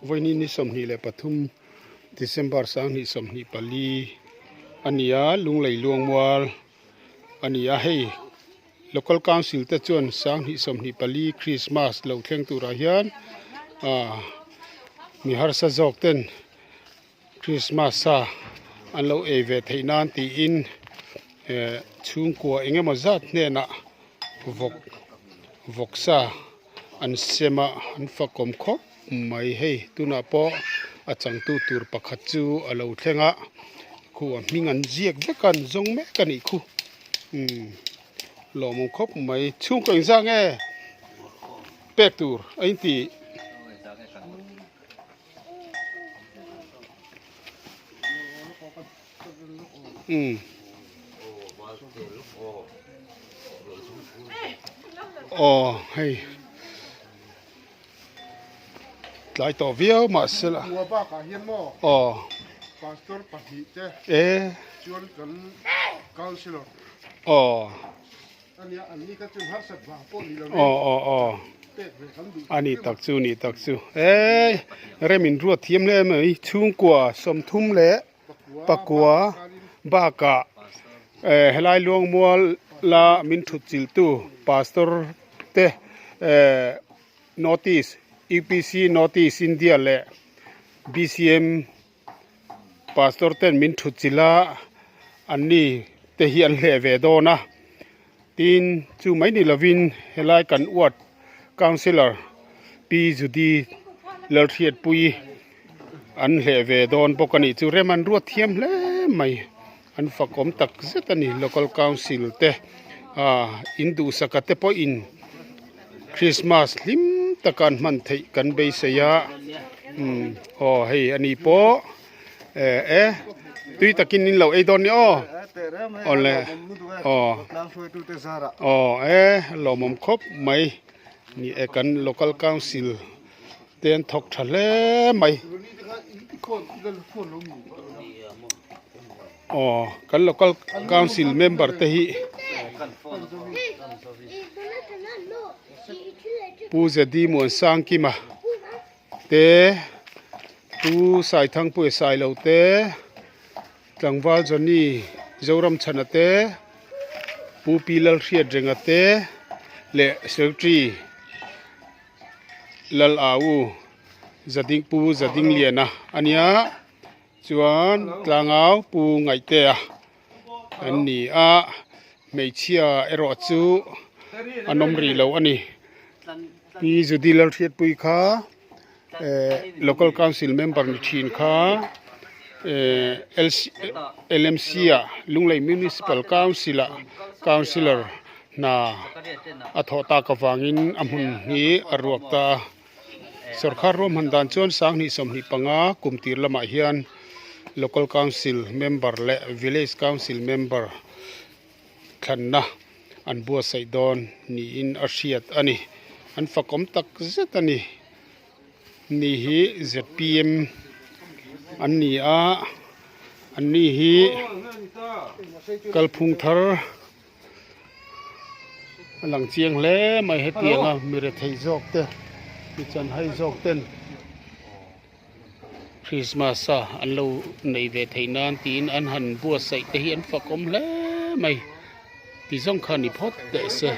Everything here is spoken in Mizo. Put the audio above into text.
Vawiin ni 23 December 2024 a ni a, Lunglei Luangmual a ni a, hei Local Council te chuan 2024 Christmas lo thleng turah hian ah mi harsa zawk ten Christmas a an lo ei ve theih nan tiin eh chhungkua eng emaw zat hnenah vawk vawksa an sem a an fakawm khawp mai hei tunah pawh a changtu tur pakhat chu a lo thleng a khu a hming an ziak vek a an zawng mek a nih khu umm lawmawm khawp mai chhungkaw engzah nge pek tur a intih. Umm aw hei tlai tawh viau mahse la aw e aw. Aw aw aw a ni tak chu ni tak chu eee rem in ruat thiam hle mai chhungkua 30 leh pakua bakah eh helai luangmual la min thut chilh tu pastor te eh notice upc notice india leh bcm Pastor ten min thut chilh a, an ni te hi an hleh ve dawn a, tin chu mai ni lovin helai kan ward councillor Pi Judy Lalhriatpuii an hleh ve dawn bawk a nih chu rem an ruat thiam hle mai, an fakawm tak zet a ni local council te ah in duhsaka te pawhin. Christmas hlim taka an hman theih kan beisei a umm aw hei a ni pawh eh e tui takin in lo ei dawn nia aw awle aw aw e lawmawm khawp mai ni e kan local council te an thawk tha hle mai aw kan local council member te hi Pu Zedi Muansangkima te Pu Saithangpuia Sailo te Tlangval Johnny Zoramchhana te Pu Pi Lalhriatrenga te leh Secretary Lal Au Zading Pu Zadingliana a nia chuan Tlangau Pu Ngaihtea an ni a hmeichhia erawh chu an awm rih lo a ni Pi Judy Lalhriatpui kha eh local council member ni thin kha eh L_M_C ah Lunglei Municipal Council ah councillor hna a thawh tak avangin a hmun hi a ruak ta a. Sorkar ruahman dan chuan 2025 kum tir lamah hian Local Council member leh Village Council member thlanna an buatsaih dawn niin a hriat a ni. An fakawm tak zet a ni. Ni hi zpm an ni a, an ni hi kalphung thar. A lang chiang hle mai hetiang a mi rethei zawk te mi chanhai zawk ten Christmas a an lo nei ve theih nan tiin an han buatsaih te hi an fakawm hle mai ti zawng kha ni phawt teh se.